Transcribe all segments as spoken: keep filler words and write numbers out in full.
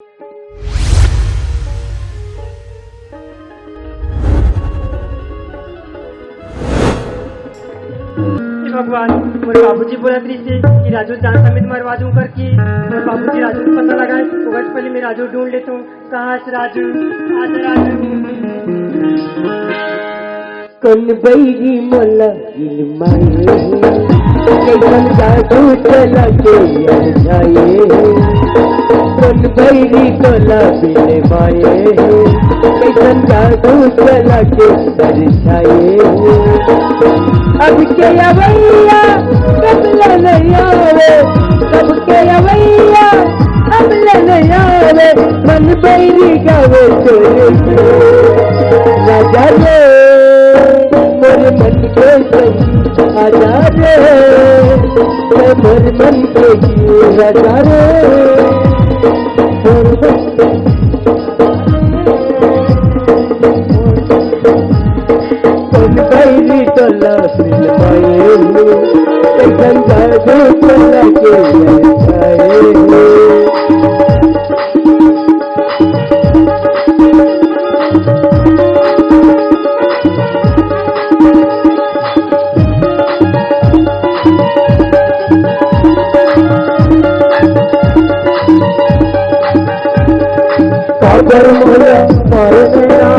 हे भगवान, मोर बाबूजी बोलत रहिसे कि राजू जान समेत मरवा दूं करके। मोर बाबूजी राजू के पता लगाए, ओकर से पहले मैं राजू ढूंढ लेता हूँ। कहाँ से राजू? आजा राजू। कौन बैरी मोला इलमाए, कैसन जादू चला के अरझाए। कौन बैरी तोला बिलमाए, कैसन जादू चला के अरझाए। अब के अवैया कब ले आवे, कब के अवैया कब ले आवे, मन बैरी गावे तोरे के। राजा रे, मोर मन के संग आजा रे, मैं मोर मन के जीव राजा रे। मोर मन कौन बैरी तोला सिलवाए हो, कैसन जादू चला के अरझाए हो। काबर मोला मारे मेरा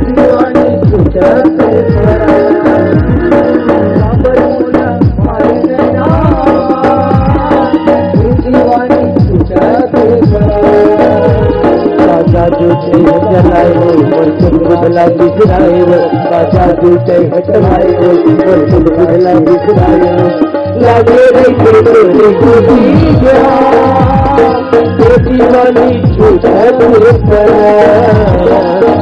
दीवानी छूटा से भरा। काबर मोला मारे मेरा दीवानी छूटा से भरा। राजा जो चलाए हो, मोर चुप बुझला बिसराए हो। राजा जो चलाए हो, मोर चुप बुझला बिसराए हो। लागे रे के तोरी गोदी गया, गोदी वाली छूटा तेरे परा।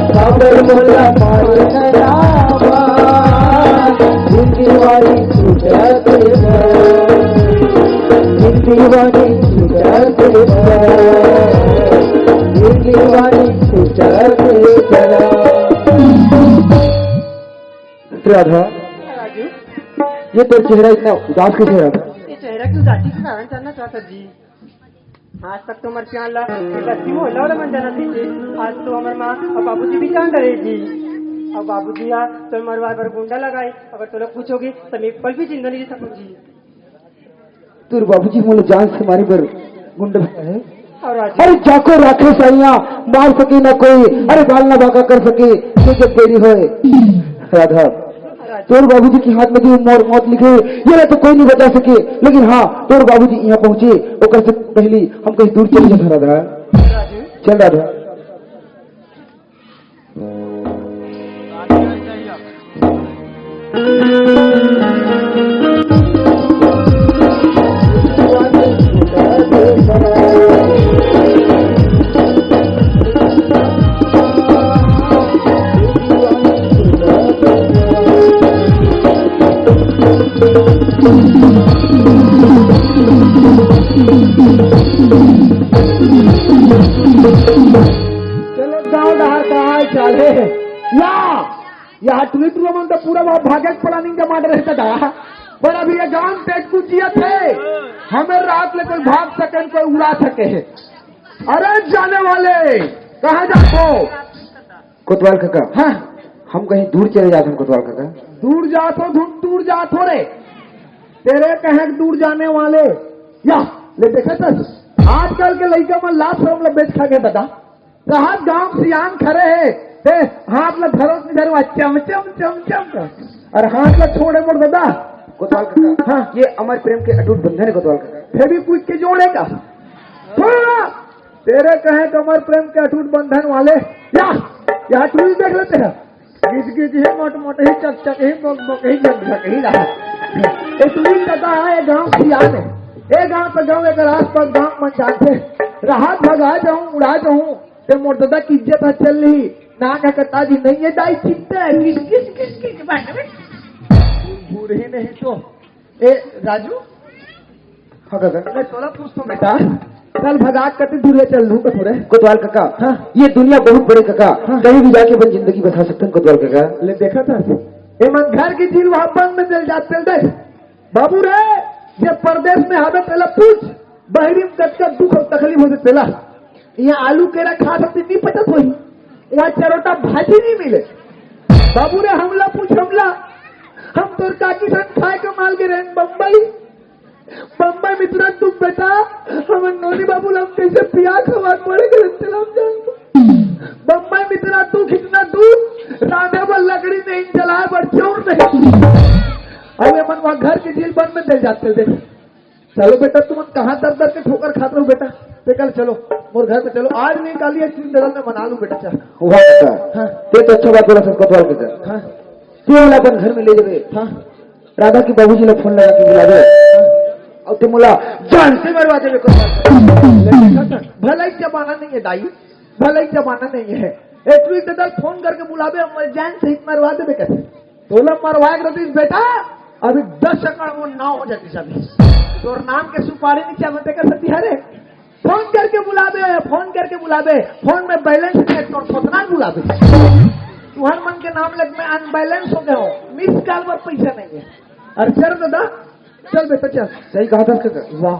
काबर मोला मार खराबा, गोदी वाली छूटा तेरे परा। गोदी वाली छूटा तेरे परा। गोदी वाली छूटा तेरे परा। राधा, राजू, ये तोर चेहरा इतना उदास कैसे रहा? ये चेहरा की उदासी के कारण जानना चाहता जी। आज तक तो हमर प्यार ला बस्ती मोहल्ला वाला मन जानत रहिसे। आज तो हमर माँ अउ बाबूजी भी जान डरे जी। अउ बाबूजी हा तोर मरवाए बर गुंडा लगाए। अगर तोला कुछ होगे तो मैं एक पल भी जिंदा नहीं रह सकूँ जी। तोर बाबूजी मोला जान से मारे बर गुंडा भेजा है। अउ राजू, अरे जाको राखे साइया, मार सके ना कोई, अरे बाल ना बांका कर सके, ये जब देरी होए। राधा, तोर बाबूजी के हाथ में जो मोर मौत लिखे, ये ला तो कोई नहीं बचा सके, लेकिन हाँ, तोर बाबूजी यहाँ पहुँचे, ओकर से पहली हम कहीं दूर चल जाता राधा। चल राधा। चलो, गाँव डहर कहाँ है, चाले? या, या टुरी टुरा मन तो पूरा वहाँ भागे के planning जमा रहे था। पर अभी ये गाँव पेट कुचिया थे, हमें रात में कोई भाग सके, कोई उड़ा सके। अरे जाने वाले, कहाँ जाते हो? कोतवाल काका, हाँ। हम कहीं दूर चले जात हन कोतवाल काका। दूर जात हो, धुन दूर जात हो रे। तेरे कहे दूर जाने वाले। या, ले देखे तो आजकल के लइका मन लाज शरम ल बेच खा गे दादा। राहत गांव सियान खड़े हे, ते हाथ ल धरो से धरो, चम, चम, चम, चम, चम। अउ हाथ ल छोड़े मोर दादा। कोतवाल काका, हाँ। ये अमर प्रेम के अटूट बंधन है कोतवाल काका। फेविक्विक के जोड़े का। थोड़ा तेरे कहे तो अमर प्रेम के अटूट बंधन वाले, या, या टुरी देख लेते हैं। गिज गिज ही, मोट मोट ही, चक चक ही, बक बक ही, झक झक ही रहा। ए टुरी कका है, गांव सियान है। ए गांव पे गांव, एकर आस पास गांव मन जानथे। राहत भगा जाऊं, उड़ा जाऊं, ते मोर दादा की इज्जत ह चल रही। ना का कता जी नहीं है, दाई चिंता है। गिज गिज गिज गिज, बस, बस। बूढ़ ही नहीं तो। ए राजू, हाँ काका। मैं तोला पूछता हूँ बेटा, चल भगा के कति दूर ले चल लूँ का थोड़े। कोतवाल काका, हाँ। ये दुनिया बहुत बड़े काका, हाँ। कहीं भी जाके अपन जिंदगी बसा सकते हैं कोतवाल काका। ले देखा था, ए मन घर की चीज वहाँ बंद में चल जाते, चल देख। बाबू रे, ये परदेश में हवे तेला पूछ, बहरी में कतका दुख अउ तकलीफ होथे तेला। इहाँ आलू केरा खा सकती, नहीं पचत होही। वहाँ चरोटा भाजी नहीं मिले। बाबू रे, हमला पूछ, हमला। हम तोर काकी संग खाए के माल गे रहेन बम्बई। बम्बई में इतना दुख बेटा, हमर नोनी बाबू ला हम कैसे पिया खवा पड़े के तेला हम जान। बम्बई में इतना दुख, इतना दुख, रांधे बर लकड़ी नहीं, जलाए बर चौर नहीं। अब ये मन वहाँ घर के जेल बंद में दे जाते, देख। चलो बेटा, तुमन कहाँ दर दर के ठोकर खात रहो बेटा, ते कल चलो, मोर घर में चलो, आज नहीं काली एक दिन दरल में मना लूँ बेटा, चल। वाह बेटा। हाँ। ते तो अच्छा बात बोला, सब कोतवाल के कर। हाँ। तू वाला अपन घर में ले जाबे। हाँ। राधा के बाबूजी ला फोन लगा के बुला दे। हाँ। अउ ते मोला जान से मरवा देबे कोतवाल के कर। भला ही जमाना नहीं है दाई, भला ही जमाना नहीं है। एक दरल फोन करके बुलाबे, हम जान से ही मरवा देबे कहते। तोला मरवाए के रहितिस बेटा, अभी दस एकड़ मोर नाव हो जातिस अभी। तोर नाम के सुपारी नीचे आवे, तेकर सेती हरे। फोन करके बुलाबे, फोन करके बुलाबे, फोन में बैलेंस नहीं, तोर सोतना बुलाबे। तुहर मन के नाम लग में अनबैलेंस हो गए हो, मिस कॉल पर पैसा नहीं है। अरे चल दादा, चल बेटा चल। सही कहा था उसके। वाह,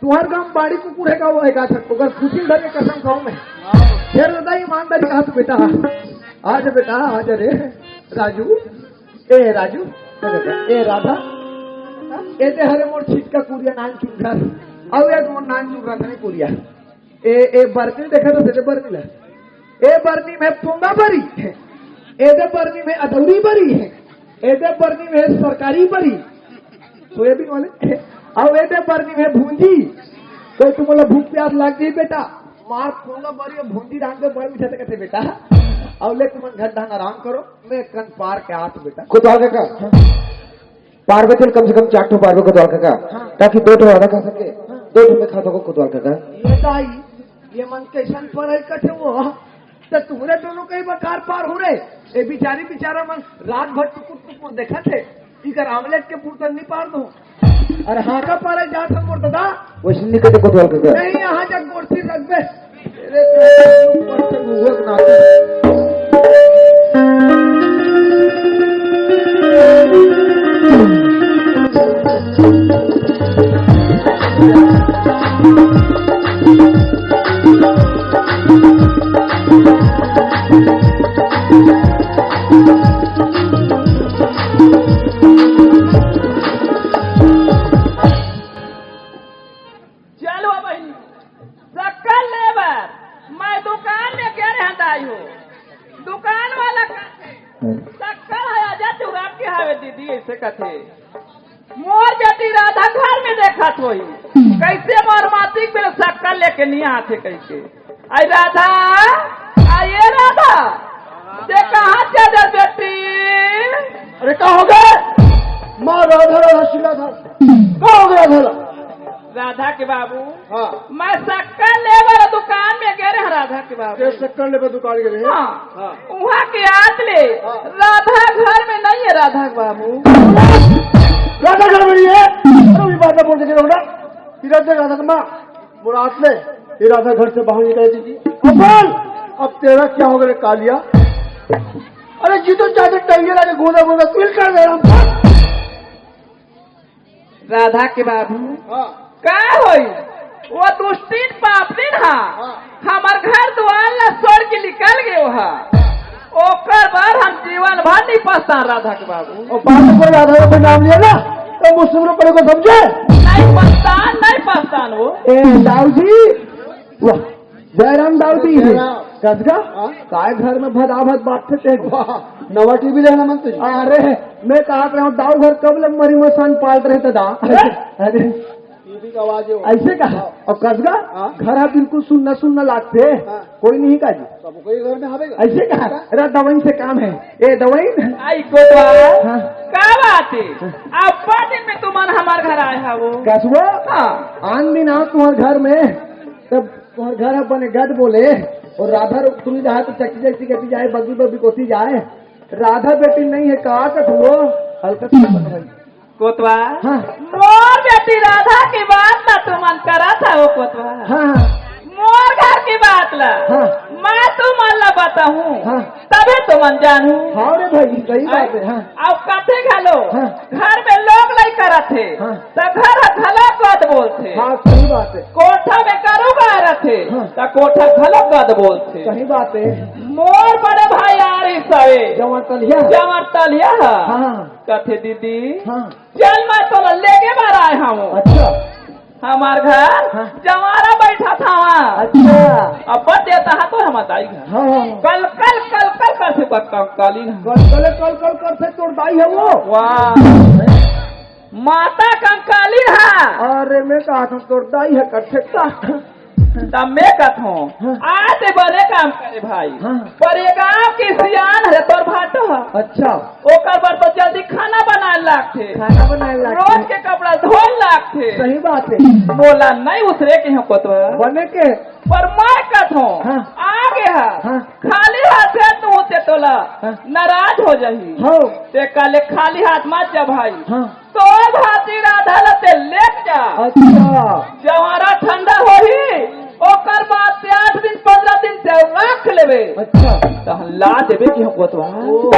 तुहर गांव बाड़ी कुकुर है का, वो है का छक, ओकर कुचिल धर के कसम खाऊं मैं। फिर दादा ईमानदारी कहा तू बेटा, आ जा बेटा, आ जा रे राजू, ए राजू, ए राधा, ए दे हरे मोर छिटका कुरिया नान चुंदर, अउ एक मोर नान चुंदर था नहीं कुरिया। ए, ए बरनी देखा तो तेरे बरनी ला। ए बरनी में पोंगा बरी, ए दे बरनी में अदौरी बरी, ए दे बरनी में सरकारी बरी, सोयाबीन वाले, अउ ए दे बरनी में भूंजी। कोई तुम बोला भूख प्यास लग गई बेटा, मार पोंगा बरी अउ भूंजी डाल के बड़ मीठा तक बेटा। अउ ले तुमन घर डांग आराम करो, मैं कन पार के आत बेटा। कोतवाल काका, पारबे तेल कम से कम चार ठो पारबे कोतवाल काका, हाँ। ताकि दो ठो राधा खा सके, हाँ। दो ठो मैं खा सको कोतवाल काका। ये दाई, ये मन कैसन पर है कथे वो, तो तुम्हरे दोनों कई बकार पार हो रे। ए बिचारी बिचारा मन रात भर टुकुर टुकुर देखत है, इकर आमलेट के पुरतन नहीं पार दो। अरे हाँ का पारे जात हम मोर दादा? वैसे नहीं कहते कोतवाल काका। नहीं, यहाँ जब गोरसी रखबे। तेरे तो ऊपर से हुआ ना। चलो बहिनी, शक्कर ले बर मैं दुकान में गे रहन दाई हो। दुकान वाला कथे, "शक्कर है, आजा चौराट के हावे दीदी," ऐसे कथे। मोर बेटी राधा घर में देखत होही, कैसे मोर मातिक बेर शक्कर लेके नहीं आथे कहिके। आई राधा, आई ए राधा, ते कहाँ चल दे बेटी? अरे का हो गए? माँ राधा राधा चिल्ला था। का हो गया भला? राधा के बाबू, हाँ। मैं शक्कर ले वाला दुकान में गे रहे राधा के बाबू। ये शक्कर ले पर दुकान गे रहे? हाँ। हाँ। वहाँ के आत ले हाँ। राधा घर में नहीं है राधा के बाबू। राधा घर में नहीं है? अरे ये बात ना बोल के रहो ना। इधर देख राधा के माँ। मुराद ले, ये राधा घर से बाहर निकाल दीजिए। अब बोल, अब तेरा क्या होगा रे कालिया? अरे जी तो चादर टंगे लगे गोदा गोदा तू कर दे राम। राधा के बाबू, हाँ। का होई? वो दुष्टिन पापनिन हा, हाँ। हमर घर दुआर ला छोड़ के निकल गए हा। ओकर बर हम जीवन भर नहीं पछतान राधा के बाबू। और बात को राधा का कोई नाम लिया ना, तो मुझसे पहले को समझे। नहीं पछतान, नहीं पछतान वो। ए, दाऊ जी, वाह, जयराम दाऊ जी। जयराम। कसगा? हाँ? काय घर में भदाभद बात थे तेरे? वाह, नवा टीवी लेना मन तुझे। अरे, मैं कहा रहा हूँ, दाऊ घर कब ले मरी मसान पाल रहे थे दा? अरे। अरे। टीवी का आवाज है वो। ऐसे कहा? हाँ। और कसगा? हाँ। घर है बिल्कुल सुन्ना सुन्ना लागते। हाँ। कोई नहीं का जी? सब कोई घर में आवेगा। ऐसे कहा? हाँ। अरे दवाइन से काम है। ए दवाइन? आई कोतवाल। हाँ। का बात है? हाँ। अब्बा दिन में तुमन हमार घर आए हा वो। कसुआ? हाँ। आन दिन आओ तुम्हारे घर में, तब तुम्हारे घर अपने गद बोले, और राधा रो-, तुम जहाँ तो चक्की जैसी कहती जाए, बगी बगी कोती जाए, राधा बेटी नहीं है, का कठुओ? हल्का से बता भाई। कोतवाल, हाँ। मोर बेटी राधा की बात ला तुमन करा था वो कोतवाल। हाँ, हाँ। मोर घर की बात ला। हाँ। मैं तुमन ला बताऊँ। हाँ। तभे तुमन जानू। हाँ रे भाई, सही बात है, हाँ। अब कथे घलो। हाँ। घर में लोग लइका करत हे, हाँ। त घर ह घलो गद बोलथे। हाँ, सही बात हे। कोठा में गरू गाय रथे, हाँ। त कोठा घलो गद बोलथे। सही बात हे। मोर बड़े भाई आरिस हवे, जवान तलिया। जवान तलिया ह। हाँ। कथे, "दीदी, हाँ। चल, मैं तोला लेगे बर आए हवं।" अच्छा। हमर घर हाँ। जंवारा बइठत हवय। अच्छा। अब्बड़ देर तहां तो हमर दाई घर। हाँ, हाँ। कल, कल, कल, कल करथे बक्का काली ना। कल, कल, कल, कल करथे तोर दाई ह वो। वाह। माता कंकाली ह। अरे, मैं कहा था तोर दाई ह करथे का? त मैं कथों, हाँ। आज ते बने काम करे भाई। हाँ। पर ये गांव के सियान हरे तोर भाटो ह। अच्छा। ओकर बर तो जल्दी खाना बनाए लागथे। खाना बनाए लागथे। रोज के कपड़ा धोए लागथे। सही बात हे। मोला नहीं उसरे के हो कोतवा। बने के। पर मैं कथों, हाँ। आगे ह। हाँ। खाली हाथ हे तू ते तोला हाँ। नाराज हो जाही। हो। ते काले खाली हाथ मत जा भाई। हाँ। तोर भांति राधा ल ते लेके जा। अच्छा। जंवारा ठंडा होही, ओकर बाद ते आठ दिन, पंद्रह दिन ते रख लेबे। अच्छा। तहन ला देबे कि हम कोतवा। ओहो,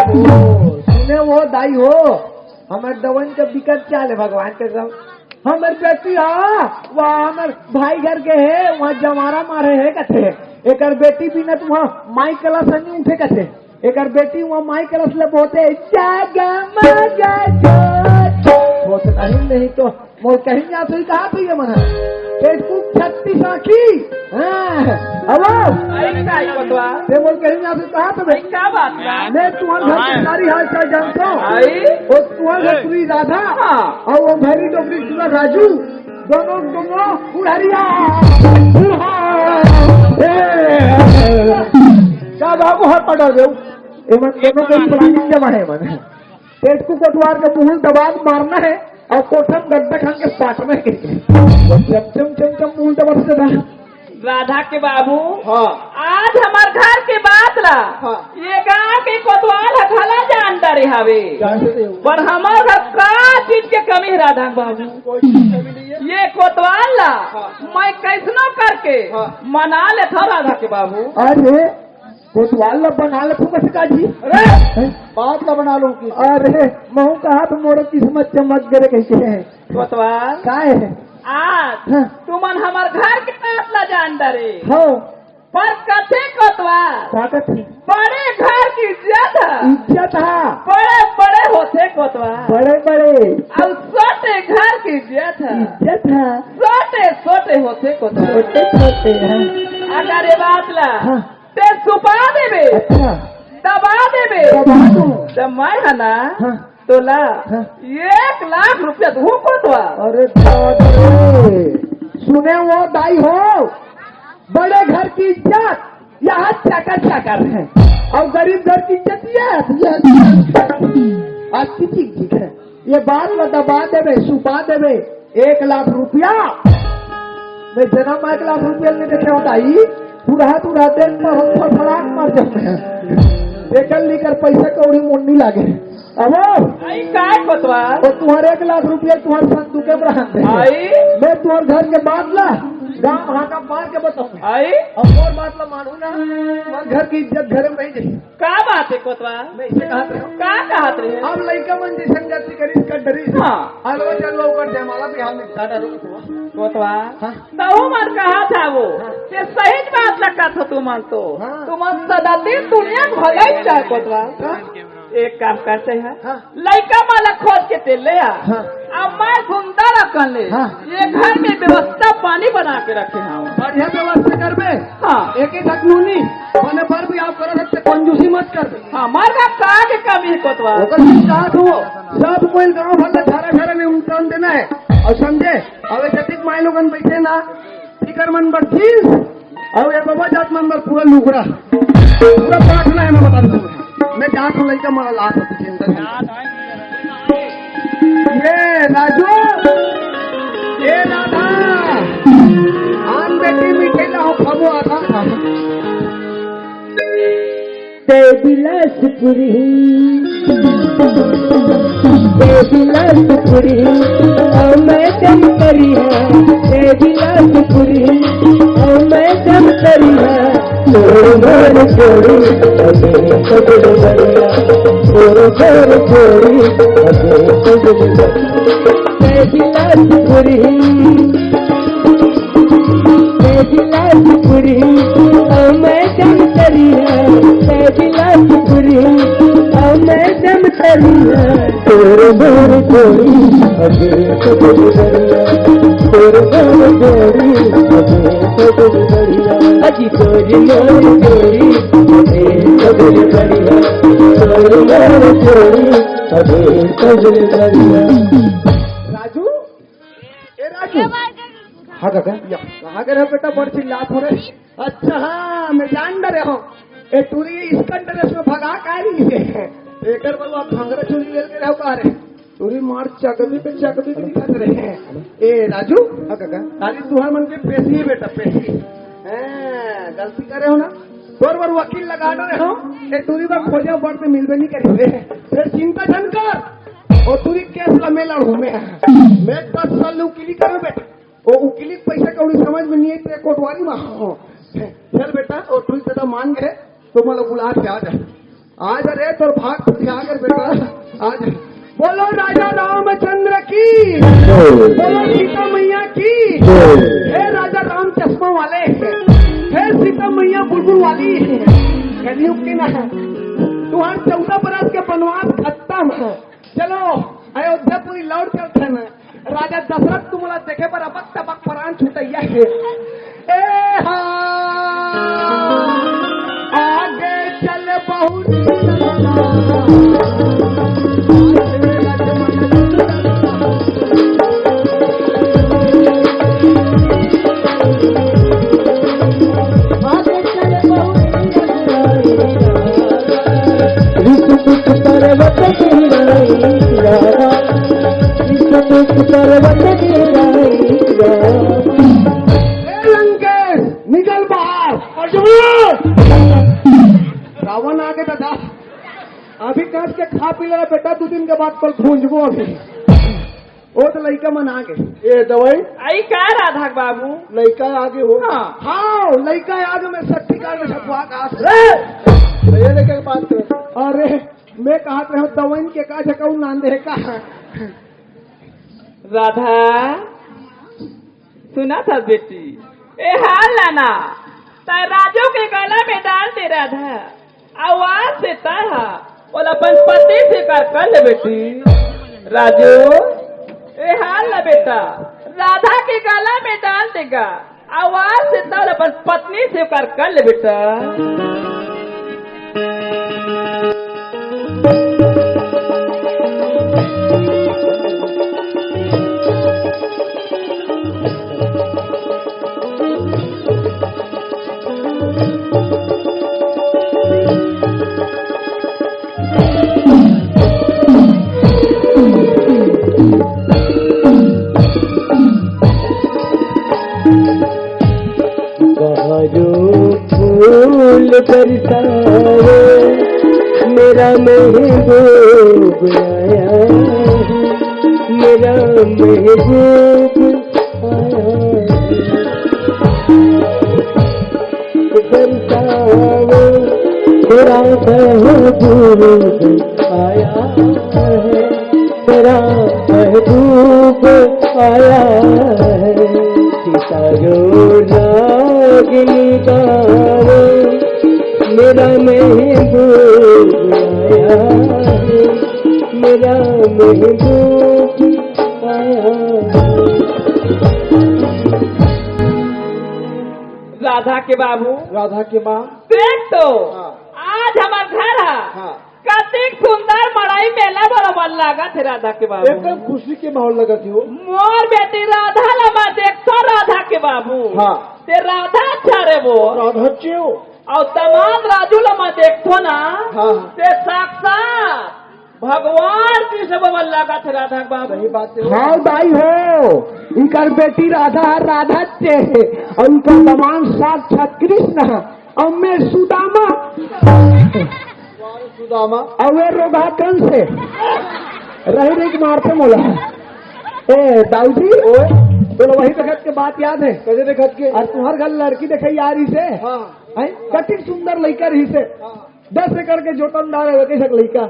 सुने वो दाई हो, हमर दवन के बिकट चाल हे भगवान के सब। हमर बेटी हा, वहाँ हमर भाई घर के हे, वहाँ जंवारा मारे हे कथे। एकर बेटी बिना तो वहाँ माई कलश नहीं उठे कथे। एकर बेटी वहाँ माई कलश ले बोलथे, "जागा मागा जोत।" बोलथे, "नहीं, नहीं तो मोर कहिन जात होही कहात होही ये मन ह। पेटकुक छत्तीस आँखी।" हाँ, अब आई का ई बतवा? ते मोर कहिन जात होही कहात होही बे? आई का बात बा? मैं तुँहर घर के सारी हाल चाल जानत हँव। आई? वो तुँहर घर पूरी राधा। हाँ। अउ वो भैरी डोकरी सुना राजू। दोनों, दोनों, उड़हरिया, उड़हा, ए, का बाबू हाथ पकड़ दे? एमन दोनों के planning जमा हे मन। पेटकू कोटवार के मुंह दबा के मारना हे अउ कोठा में गड्ढा खान के पाटना हे। चम, चम, चम, चम, मुंह दबा से ना। राधा के बाबू, हाँ। आज हमर घर के बात ला, हाँ। ये गांव के कोतवाल ह घला जान डरे हवे। जान डरे हवे। पर हमर घर का चीज के कमी हे राधा के बाबू? कोई चीज कमी नहीं है। ये कोतवाल ला हाँ। मैं कैसनो करके हाँ। मना लेथव राधा के बाबू। अरे, कोतवाल ला बना लेथव कइसे का जी? अरे, हैं? बात ला बना लूं कि? अरे, महूं कहा तो मोर किस्मत चमक गे कहिके। कोतवाल? काय हे? आज हाँ। तुमन हमर घर के बात ला जान डरे। हाँ। पर कथे कोतवाल? का कथे? बड़े घर के इज्जत ह। इज्जत ह। बड़े बड़े होथे कोतवाल। बड़े बड़े। अउ छोटे घर के इज्जत ह। इज्जत ह। छोटे छोटे होथे कोतवाल। छोटे छोटे ह। अगर ये बात ला हाँ। ते छुपा देबे, अच्छा। दबा देबे, दबा दूं। त मैं ह ना हाँ। तोला हाँ। एक लाख रुपया दूं कोतवाल। अरे बाप रे। सुने वो दाई हो, बड़े घर की इज्जत यहाँ चाकर चाकर है, अउ गरीब घर की इज्जत ये है, ये है। आज की चीज है, ये बात ला दबा देबे, छुपा देबे, एक लाख रुपया। मैं जनम में एक लाख रुपया नहीं देखे होता ही, पूरा पूरा दिन पर हम फड़फड़ाट मर जाते हैं। लेकर लेकर पैसा कौड़ी मुन्नी लागे। अब आई काय कोतवाल? तो तुम्हारे एक लाख रुपया तुम्हारे संदूक में रहा है। आई? मैं तुम्हारे घर के बात ला, गांव हाका मार के बताऊं। आई? अब और बात ला मानू ना, तुम्हारे घर की इज्जत घर में नहीं जाई। का बात हे कोतवाल? मैं इसे कहत रहे हूँ। का कहत रहे? अब लइका मन जैसन गलती करिस कर डरिस। हाँ। अलवा चलवा ओकर जयमाला बिहाव निपटा डारो कोतवाल। कोतवाल? हाँ। तहु मन कहत हवो। हाँ। ये सही बात ला कहत हो तुमन तो। हाँ। तुमन सदा दिन दुनिया के भलाई चाहे कोतवाल। हाँ। एक काम करते हैं। हाँ। लइका मन ला खोज के ते ले आ। हाँ। अब मैं सुंदर अकन ले हाँ। ये घर में व्यवस्था पानी बना के रखे हूँ। बढ़िया व्यवस्था करबे। हाँ। एक ही ठक नूनी, मने पर भी आप करत हस ते कंजूसी मत करबे। हमर का का के कमी हे कोतवाल? ओकर कुछ कहा तो सब कोई गांव भर ला झारा झारा निमंत्रण देना है। अउ समझे, अबे जतिक माई लोगन बैठे ना, फिकर मन बरसीस, अउ ये बाबा जात मन बर पूरा लुगरा, पूरा पाटना है, मैं बता दूं। मैं जात हूँ, लइका मन ला आप चिंता नहीं। ये राजू, ये राधा, आन बेटी मिठाई ला हो, खाबो आधा खा। जय बिलासपुरी, जय बिलासपुरी, ओ मैडम करिया, जय बिलासपुरी, ओ मैडम करिया, छोड़ मोर छोड़ी, अबे सगुन बनिया, छोड़ मोर छोड़ी, अबे सगुन बनिया। बिलासपुरी, मैं बिलासपुरी, ओ मैं जमतरिया, मैं बिलासपुरी, ओ मैं जमतरिया। तोर मोर जोड़ी, अबे तो दिल दरिया, तोर मोर जोड़ी, अबे तो दिल दरिया। अजी तोर मोर जोड़ी, अबे तो दिल दरिया, तोर मोर जोड़ी, अबे तो दिल दरिया। राजू, ए राजू। हाँ काका। या, कहाँ गए रहे बेटा, बड़ चिल्लात हो रहे। अच्छा, हाँ, मैं जान डरे हूँ। ए टूरी स्कंड ड्रेस में भगा का रही है। एकर बलवा घाघरा चोली ले के रहो का रे? टूरी मार चकमी पे चकमी भी दिखत रहे हैं। ए राजू। हाँ काका। तारी तुहार मन के पेशी है बेटा, पेशी। हैं, गलती करे हो ना। तोर बर वकील लगा डरे हो। ए टूरी बा खोजे बर ते मिलबे नहीं करी रे। फिर चिंता झन कर। ओ टूरी केस ला मैं लड़हूँ मैं। मैं दस साल ले उकीली करूँ बेटा। ओ उकीली के पैसा कौड़ी समझ में नहीं आई, ते कोटवारी में हो। चल बेटा, ओ टूरी दादा मान गए, तो मतलब बुला के आ जा। आ जा रे, तोर भाग फरिया कर बेटा, आ जा। बोलो राजा रामचंद्र की, बोलो सीता मैया की। हे राजा राम चश्मा वाले, हे सीता मैया बुलबुल वाली, कलयुग की ना, तुम्हार चौदह बरस के बनवास खत्म। चलो, अयोध्यापुरी लौट चलते हैं। राजा दशरथ तुमला देखे बर अबक तबक परान छुटैया हे। ए हा, आगे चल बहुत ए लंकेश, निकल बाहर। रावण आगे दादा, अभी कस के खा पी ले बेटा, दू दिन के बाद कल भूंजबो अभी। ओ तो लइका मन आगे। ए दवाई? आई का राधा के बाबू? लइका आगे हो। हाँ। हाँ, लइका आगे में सट्टी काट में छपवा का। ए! तो ये लेके बात कर। अरे, मैं कहा रहे हूँ दवाई के का झकाऊ नांदे का। राधा, सुना था बेटी, ए हार लाना, तै राजू के गला में डाल दे राधा। आवाज से तहा, ओला अपन पति से कर, कर ले बेटी। राजू, ए हार ला बेटा, राधा के गला में डाल देगा। आवाज से तहा ओला अपन पत्नी से कर, कर ले बेटा। बहारों फूल बरसाए, मेरा महबूब आया है, मेरा महबूब आया है। बरसाओ, मेरा महबूब आया है, मेरा महबूब आया है। सितारों रागनी गाओ, मेरा महबूब आया है, मेरा महबूब आया है। राधा के बाबू, राधा के माँ। देख तो, हाँ। आज हमर घर हा हाँ। कतिक सुंदर मड़ई मेला बरोबर लागत हे राधा के बाबू। एकदम खुशी के माहौल लगत हे वो। मोर बेटी राधा ला मैं देखथों राधा के बाबू। हाँ। ते राधा अच्छा रे वो। राधा अच्छे हो। अउ दमाद राजू ला मैं देखथों ना, हाँ। ते साक्षात भगवान कृष्ण बरोबर लागत हे राधा के बाबू। सही बात हे। हाँ दाई हो, इकर बेटी राधा, राधा अच्छे हे, अउ इकर दमाद साक्षात कृष्ण हे। अउ मैं सुदामा। सुदामा। अउ ए रोगहा कंस हे। रहि रहि के मारथे मोला। ए, दाऊ जी, ओए। तोला वही बखत के बात याद हे? कइसे देखत के? अउ तुम्हर घर लड़की देखे यार इसे। हाँ। हैं? कतिक सुंदर लइका रहिसे। हाँ। दस एकड़ के जोतनदार हे, वइसे लइका।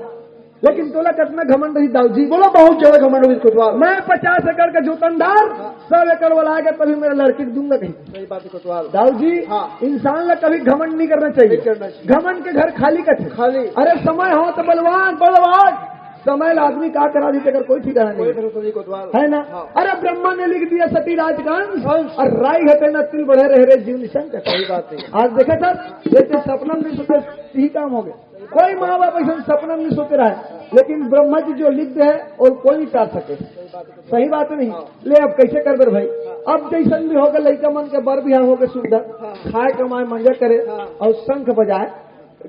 लेकिन तोला कतना घमंड रही दाऊ जी? बोलो, बहुत ज्यादा घमंड रही कोतवाल। मैं पचास एकड़ का जोतनदार, हाँ। सौ एकड़ वाला आगे तभी मेरे लड़की को दूंगा कहीं। सही बात है कोतवाल। दाऊ जी, हाँ। इंसान ला कभी घमंड नहीं करना चाहिए। नहीं करना चाहिए। घमंड के घर खाली कथे। खाली। अरे समय हो तो बलवान, बलवान। समय ला आदमी का करा दी, तेकर कोई ठिकाना कोई नहीं। भरोसा नहीं कोतवाल। है ना? हाँ। अरे ब्रह्मा ने लिख दिया सती राजकांत, हाँ। और राई घटे न तिल बढ़े रहे रे जीव निशंक। सही बात है। आज देखे सर, ये तो सपना में नहीं सोचे, यही काम हो गया। कोई माँ बाप ऐसा सपना में नहीं सोचे रहा है, लेकिन ब्रह्मा जी जो लिख दे है और कोई नहीं टाल सके। सही बात है नहीं? हाँ। ले अब कैसे करबे रे भाई? अब जैसन भी होगे, लइका मन के बर बिहाव होगे सुंदर, हाँ। खाए कमाए मंजा करे हाँ। और शंख बजाए,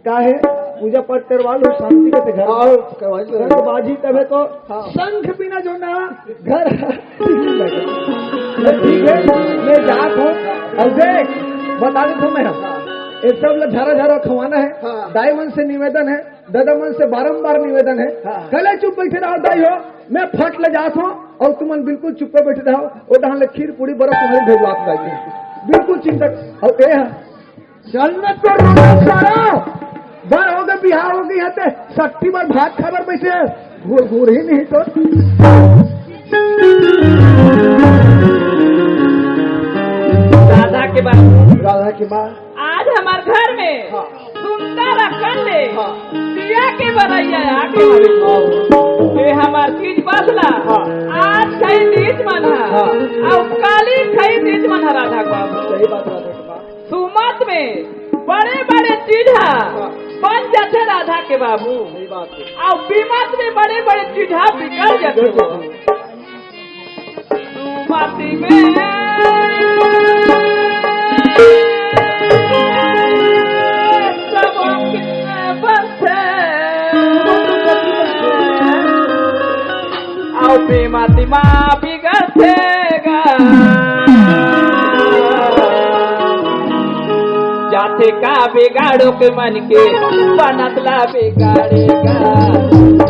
का है, पूजा पाठ करवा लो, शांति के घर। हाँ, करवा लो। शंख बाजी तबे तो हाँ। शंख बिना जो ना घर ले ठीक है, मैं जात हूँ। अब देख, बता देता हूँ मैं, हाँ। ये सब लोग झारा झारा खवाना है। हाँ। दाई मन से निवेदन है, दादा मन से बारंबार निवेदन है, हाँ। कले चुप बैठे रहो दाई हो, मैं फट ले जात हूँ और तुमन बिल्कुल चुप्पे बैठे रहो। वो डहान ले खीर पूड़ी बर्फ तुम्हारी भेजवात दाई हो। बिल्कुल चिंता। और ये है, चल न तो रोना सारा, बर हो गए, बिहाव हो गई, यहाँ ते सट्टी बार भात खाबर बैठे हैं, घूर घूर ही नहीं तो। राधा के बाबू, राधा के माँ। आज हमार घर में हाँ। सुंदर अकंडे हाँ। पिया के बरैया आके अरे बाबू। ये हमार तीज बसला हाँ। आज खाई तीज मन है हाँ। और काली खाई तीज मन है राधा के बाबू। सही बात, राधा के माँ। सुमत में बड़े बड़े चीज हा हाँ। बन जाथे राधा के बाबू। सही बात है। और बीमत में बड़े बड़े चीज हा बिगड़ जाथे बिगड़ बाबू। जाथे। सुमति में सब कितने बसे। अउ बीमति मा बिगड़थे गा। जाथे का बिगाड़ो के मन के बनत ला बिगाड़े गा।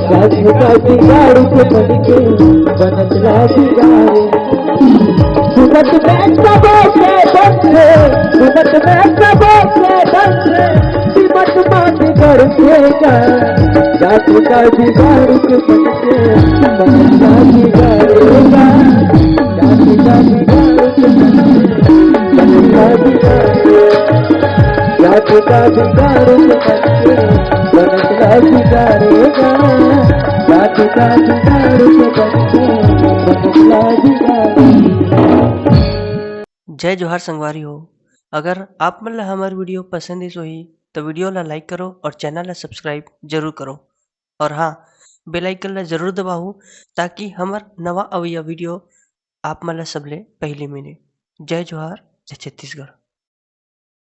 जाथे का बिगाड़ो के मन के बनत ला बिगाड़े। सुमत में सबो के बंधे, सुमत में सबो के बंधे, बीमत मा बिगड़थे गा। जात का बिगाड़ के बनके, बनता बिगाड़ेगा। जात का बिगाड़ के बनके, बनता बिगाड़ेगा। जात का बिगाड़ के बनके, बनता बिगाड़ेगा। जात का बिगाड़ के बनके, बनता बिगाड़ेगा। जय जोहार संगवारी हो। अगर आप मन ला हमर video पसंद आइस होही, तो video ला like करो और channel ला subscribe जरूर करो। और हाँ, bell icon ला जरूर दबाओ, ताकि हमर नवा अवइया video आप मन ला सबले पहले मिले। जय जोहार, जय छत्तीसगढ़।